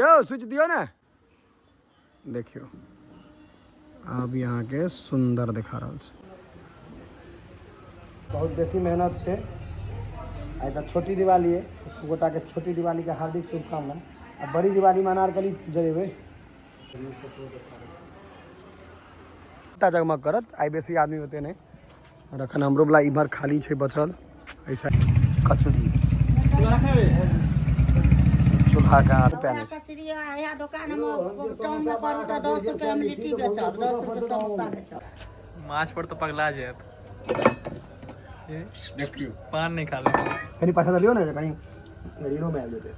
यौ स्विच दियौ ने। देखियौ आब अहाँके सुन्दर देखा रहल छै। बहुत बेसी मेहनत छै। आइ तऽ छोटी दिवाली है, सब गोटाके छोटी दिवालीके हार्दिक शुभकामना। आ बड़ी दिवालीमे अनारकली जरेबै। टा जगमग करत, आइ बेसी आदमी होते नहि। आओर अखन हमरो वाला इम्हर खाली छै बचल। ऐसा कचौड़ी चूल्हा के आर पैन छै। कचरी यहाँ दुकान में टाउन में करू तऽ 10 रुपया में लिट्टी बेचब, 10 रुपया समोसा बेचब। माछ पर तऽ पगला जायत। देखियौ पान नहीं खा ले। कनी पाछा दलियो ने, कनी रीलो में आबि जेतै।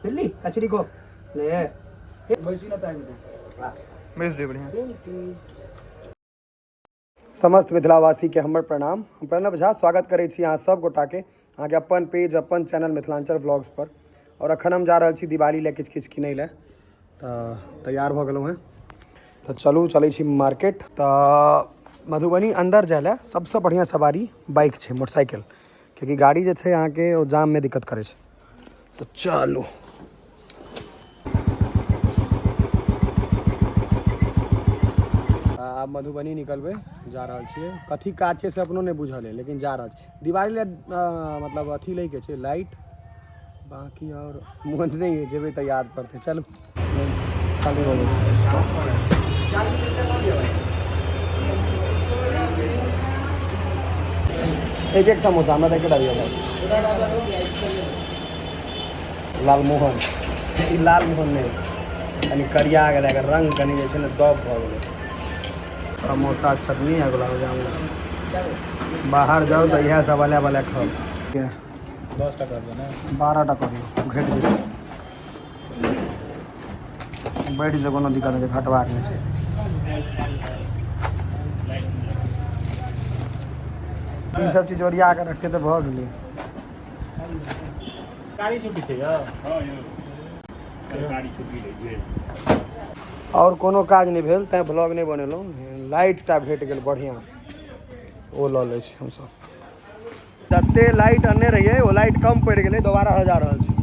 दिल्ली कचरी को ले बेच दे बढ़िया। समस्त मिथिलावासी के हमर प्रणाम। हम प्रणव झा स्वागत करै छी अहाँ सब गोटाके अहाँके अपन पेज अपन चैनल मिथिलांचल व्लॉग्स पर। और अखन हम जा रहल छी दिवाली लए किछु किछु किनै लए, तऽ तैयार भऽ गेलहुँ हेँ। तऽ चलू चलै छी मार्केट। तऽ मधुबनी अन्दर जाय लए सबसँ बढ़िआँ सवारी बाइक छै, मोटरसाइकिल, कियाकि गाड़ी जे छै अहाँके ओ जाममे दिक्कत करै छै। तऽ चलू आब मधुबनी निकलबै, जा रहल छियै। कथी काज छै से अपनो नहि बुझल है, लेकिन जा रहल छी दिवाली लए। मतलब अथी लैके छै लाइट, बाकी और मोन नहि है, जेबै तऽ याद पड़तै। चलू खाली भऽ गेल। एक एक समोसा हमरा तऽ एकेटा दिअ। लालमोहन, ई लालमोहन नहि, कनि करिया गेलै, एकर रंग कनि जे छै ने दब भऽ गेलै। समोसा चटनी आ गुलाब जामुन। बाहर जाउ तऽ इएह सब अले बले खाउ। 10 टका दियौ ने। 12 टाका दियौ, घटि जेतै, बढ़ि जेतै, कोनो दिक्कत नहि छै, घटबाक नहि छै। ई सब चीज ओरिया कऽ रखतै तऽ भऽ गेलै। गाड़ी छुट्टी छै यौ। हँ यौ, गाड़ी छुट्टी रहै छै। आओर कोनो काज नहि भेल तैँ ब्लॉग नहि बनेलहुँ। लाइट टा भेट गेल बढ़िआँ, ओ लऽ लै छी हमसब। जते लाइट अनने रहियै ओ लाइट कम पड़ि गेलै, दोबारा जा रहल छै।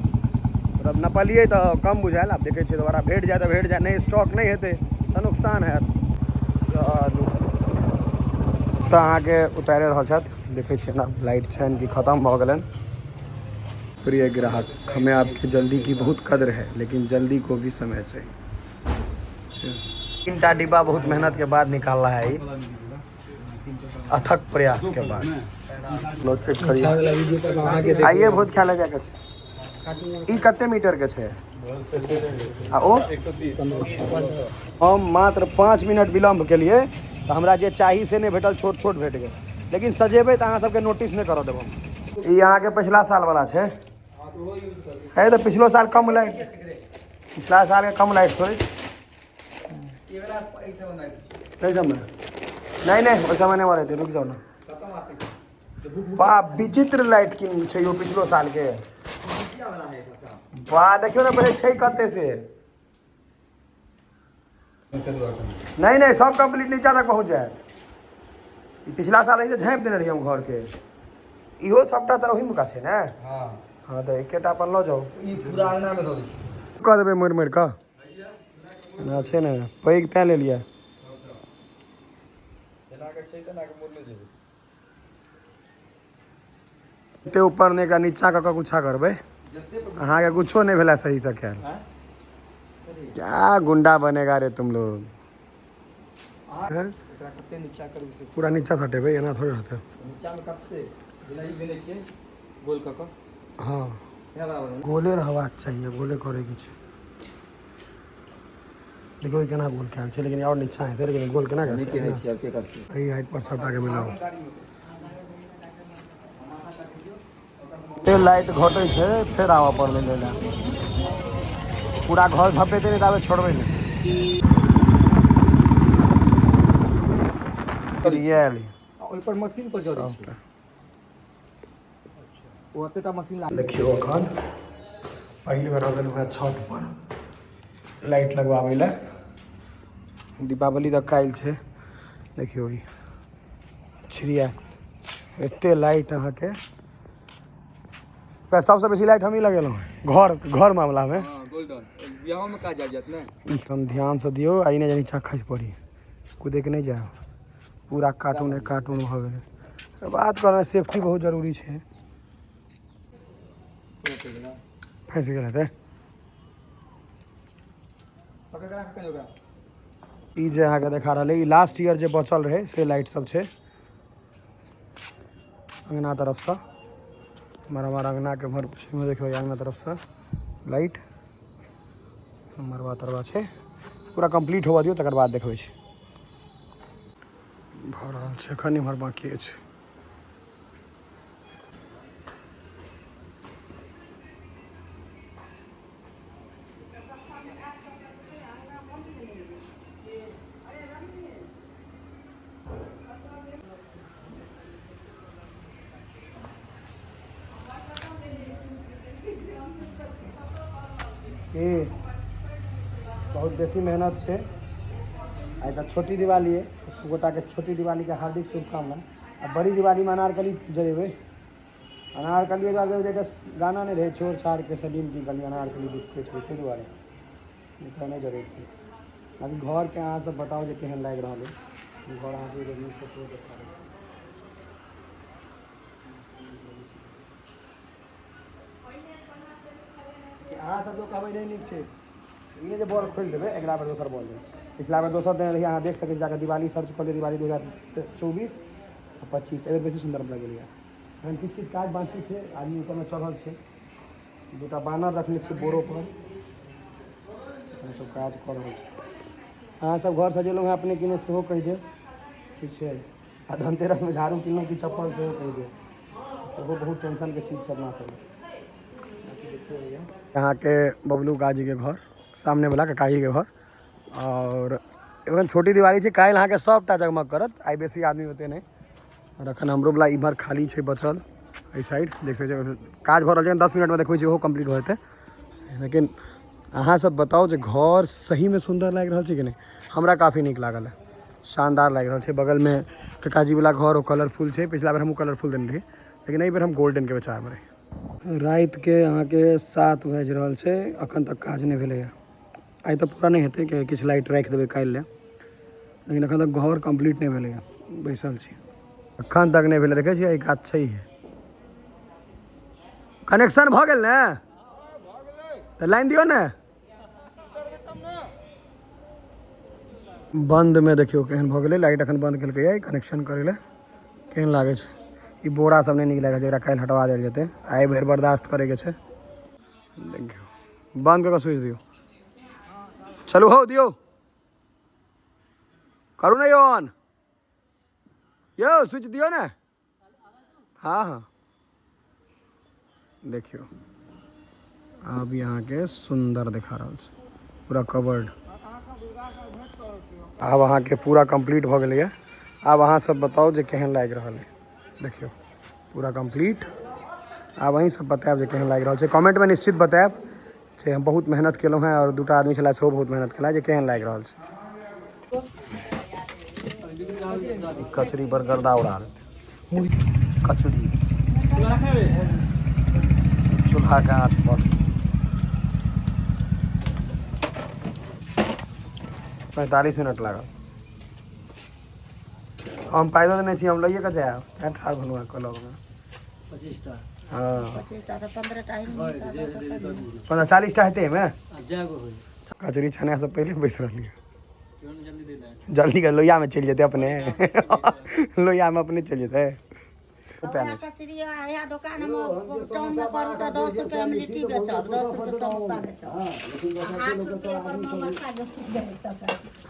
मतलब नपलियै तऽ कम बुझायल, आब देखै छियै दोबारा भेट जाय तऽ भेट जाय, नहि स्टॉक नहि हेतै तऽ नुकसान हैत। चलू तऽ अहाँके उतारि रहल छथि, देखै छियै ने लाइट छनि कि खतम भऽ गेलनि। प्रिय ग्राहक, हमें आपकी जल्दी की बहुत कद्र है, लेकिन जल्दी को भी समय चाहिए। तीनटा डिब्बा बहुत मेहनत के बाद निकालना है, ई अथक प्रयास के बाद। लो चेक करिए, आइए भोज खा ले जाके छै। ई कते मीटर के छै? आ ओ हम मात्र 5 मिनट विलम्ब केलिए तऽ हमरा जे चाही से नहि भेटल, छोट छोट भेट गेल। लेकिन सजेबै तऽ अहाँ सबके नोटिस नहि करऽ देब हम। ई अहाँके पिछला साल वाला छै है, तऽ पिछलो साल कम लाइट, पिछला साल के कम लाइट थोड़े एहि सबमे नहीं नहीं, ओहि समय नहि मरेतै, रुकि जाउ ने। वाह विचित्र लाइट की छै यौ पिछलो साल के। वाह देखियौ ने पहिले छै कते से। नहीं नहीं, सब कंप्लीट नीचा तक पहुँच जायत। ई पिछला साल ऐसे झाँपि देने रहियै हम घर के, इहो सबटा तऽ ओहिमे का छै ने। हँ तऽ एकेटा अपन लऽ जाउ, ई पूरा अंगना में दऽ दै छी। कऽ देबै मोड़ि मोड़ि कऽ। एना छै ने पैघ तैं लेलियै। एते ऊपर नहि, एकरा नीचा कऽ कऽ गुच्छा करबै। अहाँके कुछो नहि भेला सही से ख्याल। क्या गुंडा बनेगा रे तुम लोग, हैं? एकरा कते नीचा करबै से? पूरा नीचा सटेबै, एना थोड़े रहतै। नीचा में कते जेना ई देने छियै गोल कऽ कऽ। हँ इएह बराबर ने? गोले रहबाक चाहिए, गोले करैके छै। देखियौ ई केना गोल कयल छै, लेकिन आओर नीचा हेतै, लेकिन गोल केना नहि कयल केने छै? छियै, आब के करतै? एहि हाइट पर सबटाके मिलाउ। एते लाइट घटै छै, फेर आबऽ पड़लै लै लए। पूरा घर झपेतै नहि ताबे छोड़बै नहि। रियल आ ओहि पर मशीन पर जरै छै ओ, एतेटा मशीन लागल। देखियौ अखन पहिल बेर गेलहुँ हेँ छत पर लाइट लगवाबै लए। दीपावली तऽ काल्हि छै। देखियौ ई छिड़िया एते लाइट अहाँके। वएह सबसँ बेसी लाइट हमही लगेलहुँ हेँ घर घर मामलामे। गोल्डन बियाहो में काज आबि जायत ने। ई हम ध्यान से दियौ आ ई नहि जे नीचा खसि पड़ी, कूदैके नहि जायब। पूरा कार्टूने कार्टून भऽ गेलै। बात करऽ, सेफ्टी बहुत जरूरी छै। फँसि गेल हेतै। पकड़ के राख कनि ओकरा। ई जे अहाँके देखा रहल अइ, ई लास्ट ईयर जे बचल रहै से लाइट सब छै। अङ्गना तरफसँ हमर हमर अङ्गनाके एम्हर पीछेमे देखियौ, अङ्गना तरफसँ लाइट मरबा तरबा छै। पूरा कम्प्लीट होबऽ दियौ, तकर बाद देखबै छी। भऽ रहल छै एखन, इम्हर बाँकी अछि। की बहुत बेसी मेहनत छै। आइ तऽ छोटी दिवाली अइ, सब गोटाके छोटी दिवालीके हार्दिक शुभकामना। आ बड़ी दिवालीमे अनारकली जरेबै। अनारकली एहि दुआरे जरेबै जे एकटा गाना नहि रहै, छोड़ छाड़ के सलीम की गली अनारकली डिस्को छै, ताहि दुआरे नहि तऽ नहि जरेबै। बाँकी घरके अहाँ सब बताउ जे केहन लागि रहल अइ घर। अहाँके नीकसँ सेहो देखा रहल छी कि अहाँ सब जो कहबै नहि नीक छै। ई नहि जे बॉल खोलि देबै, अगिला बेर दोसर बॉल देबै। पिछला बेर दोसर देने रहियै, अहाँ देख सकै छी जाकऽ, दिवाली सर्च कऽ लिअ, दिवाली 2024 आ 25। एहि बेर बेसी सुन्दर लगेलियै। एखन किछु किछु काज बाँकी छै। आदमी ऊपरमे चढ़ल छै, दूटा बानर रखने छै बोरोपर, एखन सब काज कऽ रहल छै। अहाँ सब घर सजेलहुँ हेँ अपने कि नहि, सेहो कहि देब, ठीक छै? आ धनतेरसमे झाड़ू किनलहुँ कि चप्पल, सेहो कहि देब। ओहो बहुत टेंशनके चीज छै अपना सब। अहाँके बबलू काजीके घर सामनेवला काकाजीके घर। आओर एखन छोटी दिवाली छै, काल्हि अहाँके सभटा जगमग करत। आइ बेसी आदमी ओते नहि। आओर एखन हमरो वला इम्हर खाली छै बचल। एहि साइड देख सकै छियै, काज भऽ रहल छै। 10 मिनटमे देखबै छी, ओहो कम्प्लीट भऽ जेतै। लेकिन अहाँ सब बताउ जे घर सहीमे सुन्दर लागि रहल छै कि नहि? हमरा काफी नीक लागल है, शानदार लागि रहल छै। बगलमे काकाजी वला घर, ओ कलरफुल छै। पिछला बेर हमहूँ कलरफुल देने रहियै, लेकिन एहि बेर हम गोल्डनके विचारमे रही। रातिके अहाँके 7 बाजि रहल छै, एखन तक काज नहि भेलैए। आइ तऽ पूरा नहि हेतै, कियाकि किछु लाइट राखि देबै काल्हि लए, लेकिन एखन तक घर कम्प्लीट नहि भेलैए। बैसल छी, एखन तक नहि भेलै। देखै छियै, एहि काज छैहे। कनेक्शन भऽ गेल ने तऽ लाइन दियौ ने। बन्दमे देखियौ केहन भऽ गेलै। लाइट एखन बन्द केलकैए कनेक्शन करै लए। केहन लागै छै? ई बोरा सब नहि नीक लागै छै, एकरा काल्हि हटवा देल जेतै। आइ भरि बर्दाश्त करैके छै। देखियौ, बन्द कऽ कऽ स्विच दियौ। चलू हौ, दियौ, करू ने यौ ऑन। यौ, स्विच दियौ ने। हँ हँ, देखियौ, आब अहाँके सुन्दर देखा रहल छै पूरा कवर्ड। आब अहाँके पूरा कम्प्लीट भऽ गेलैए। आब अहाँ सब बताउ जे केहन लागि रहल है। देखियौ, पूरा कम्प्लीट। आब अहीं सब बतायब जे केहन लागि रहल छै। कमेंटमे निश्चित बतायब जे हम बहुत मेहनत केलहुँ हेँ आओर दूटा आदमी छलै, सेहो बहुत मेहनत केला, जे केहन लागि रहल छै। कचरी पर गर्दा उड़ा देतै। कचरी चूल्हाके आँच पर 45 मिनट लागल। हम पाइ दऽ देने छी, हम लइए कऽ जायब, तैं ठाढ़ भेलहुँ हँ लगमे। 25टा। हँ। 25टा तऽ 15टा ही निकालत। 15 40टा हेतै एहिमे। आ जागो होइ। कचरी छाने से पहिले बैस रहलियै। जल्दी दे दे। जल्दी के लोहियामे चलि जेतै, अपने लोहियामे अपने चलि जेतै। रुपैआ वएह नहि। कचरी इएह दोकान मे टाउन मे करू तऽ 10 रुपैआमे लिट्टी बेचब, 10 रुपैआ समोसा बेचब, 8 रुपैआ पर मक्का बेचब।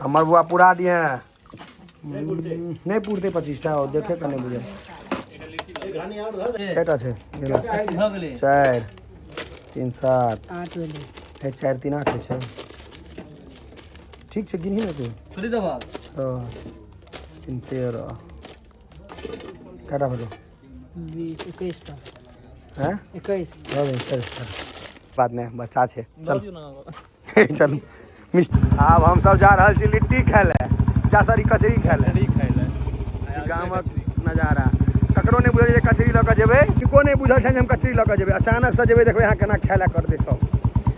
हमर बुआ पूरा दिए नहि पुरतै 25टा। ओ देखे के नहि बुझै। चारिटा छै। भऽ गेलै। चारि तीन सात। 8 भेलै। हे, चारि तीन आठ होइ छै। ठीक छै, गिनही ने तू। थोड़ी देबा। छओ तीन 13। कएटा भेलै? 20, 21टा। हैं? 21। भऽ गेलै, चल चल, बात नहि, बच्चा छै, चल। दियौ ना। चलू मिस, आब हमसब जा रहल छी लिट्टी खाय लए, जा सॉरी, कचरी खाय लए। कचरी खाइ लए। गामक नजारा ककरो नहि बुझल जे कचरी लऽ कऽ जेबै। किनको नहि बुझल छै जे हम कचरी लऽ कऽ जेबै। अचानक से जेबै, देखबै अहाँ केना खाय लए करतै सब।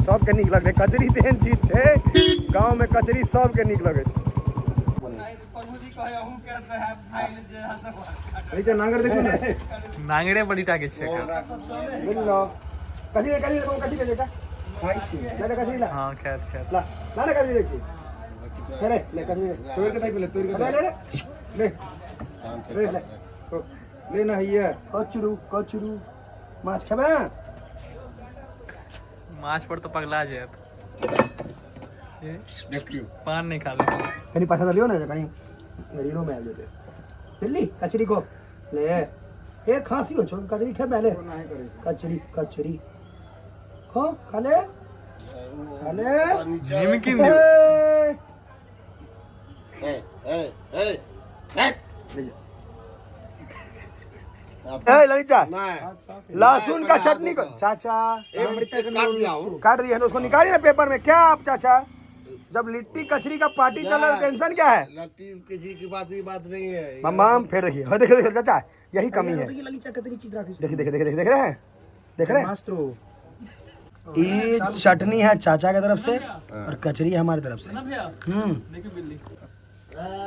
सबके नीक लगतै। कचरी तेहन चीज छै, गाँवमे कचरी सबके नीक लगै छै। नांगर देखू ने, नांगरे बड़ी टा के छै। बुझलो? कचरी, कचरी, कचरी दे बेटा। खाइ छी। ले ले कचरी ला। हाँ, खायत खायत। ला ला ना, कचरी दै छी। ले ले ले कचरी ले। तोड़ के दे, तोड़ के। ले ले ले ले ले ले। ले ना हैया। कचरू कचरू माछ खेबै? माछ पर तो पगला जायत। देखियौ। पान नहीं खा ले। कनी पाछा दऽ लियौ ने, कनी रीलो में आबि जेतै। दिल्ली कचरी को ले। ए, खांसी हो छौ? कचरी खेबै? ले। नाही करै छै। कचरी, कचरी खो, खा ले, खा ले। निमकिन दियौ। ए, ए ललिता, लहसुन का चटनी को चाचा काट दिया है, उसको निकालिए ना पेपर में। क्या आप चाचा, जब लिट्टी कचरी का पार्टी चल रहा है, टेंशन क्या है? लट्टी किसी की बात की बात नहीं है। बम बम, फिर देखिए, हाँ, देखिए देखिए चाचा, यही कमी है। ललिचा कतरी चीज राखी। देखिए देखिए देखिए, देख रहे हैं, देख रहे हैं। मास्त्रो। ये चटनी है चाचा के तरफ से और कचरी है हमारी तरफ से। ना भैया। हम्म। देखियो बिल्ली।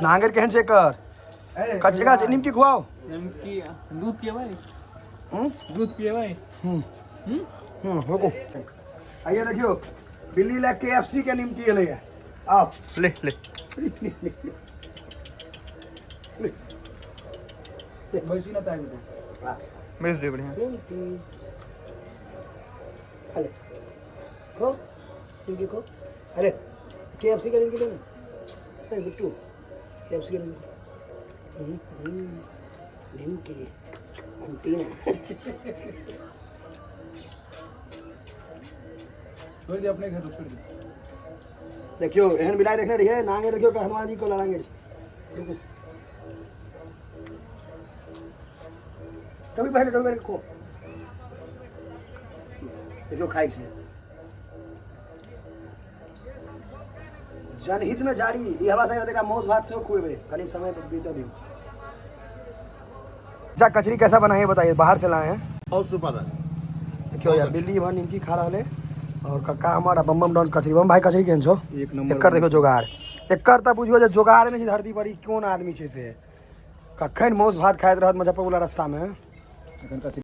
नांगर केहन छै एकर? कचरी का निमकी खुआओ। निमकी दूध पिए भाई? हम्म। दूध पिए भाई? हम्म हम्म, रुको, आइए। देखियो, बिल्ली ला केएफसी के निमकी एलै है। आओ। ले ले। ले ले ले। बैसी ना ताकि दे। बेच दे बढ़िया। निमकी खा ले, खो निमकी खो। अरे, केएफसी का निमकी ले ना। ए बिट्टू, केएफसी का निमकी। निमकी अंटीना। छोड़ दे, अपने घर तो छोड़ दे। देखियो, एहन बिलाइ देखने रहियै? नांगे देखियो, हनुमान जी को नांगे। रुकू, टोपी पहले, टोपी पहले खो। देखियो, खाइ छै। जनहित में जारी ई हमरा संगे एकरा मौस भात सेहो खुएबै, कनी समय बीतऽ दियौ। अच्छा, कचरी कैसा बना है ये बताइए, बाहर से लाए हैं। बहुत सुपर है। देखियो यार, बिल्ली इमहर निमकी खा रहल है और कक्का हमर आ बम बम डॉन कचरी। बम भाई, कचरी केहन छौ? एक नंबर। एकर देखियो जोगाड़, एकर तऽ बुझियो जे जोगाड़ नहि छै धरती पर। ई कोन आदमी छै से कखन मौस भात खाइत रहत मुजफ्फरपुर रास्तामे? एखन कचरी।